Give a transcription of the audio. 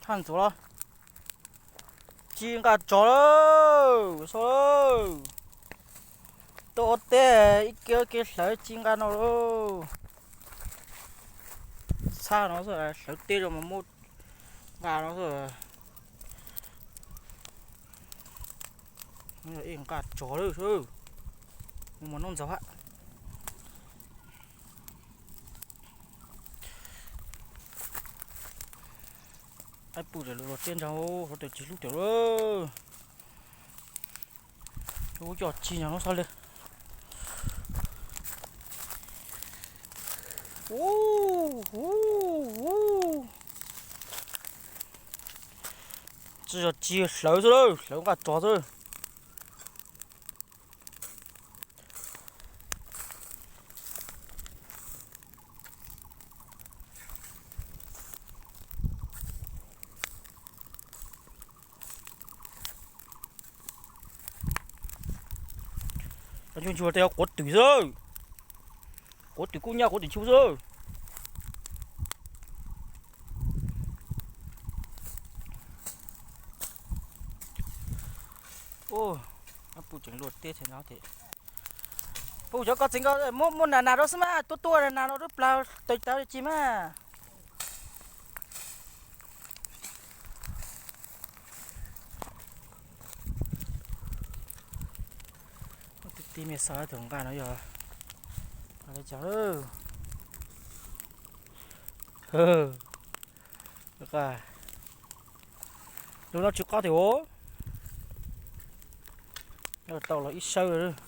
Phaj ntxuav los. Ci nqa tsov lawm, so lawm. Tuaj ua teb ib ke ib ke hlawv ci nqa no lauj. Txhaj no xwb, hlawv teb rau mas muab nqa no xwb. Nqa tsov lawm, mus mus noj ntxaus hab. Ab, pum tseem luag teb ntag, hov tas tsis hlub tawm lawm. Ub, coj ci ntag no xwb li. Ub, ub, ub. Tsis yog ci, hlawv xwb lawm, hlawv nqa tsov xwb. Ntsuag ntsuag tej quav twm xwb. Quav twm kuj nyab quav twm tshua xwb. Pum tseem luag teb thiab no thiab. Pum cov ko txeev nkaus, muab muab nas nas rau xwb mas, tuaj tuaj nas nas rau lub plag tawm tawv li tsis mas. Ti ti me xav tus nqa no yog li cas lawm. Lub no tsis qaub tiag os. Tau los ib sawb.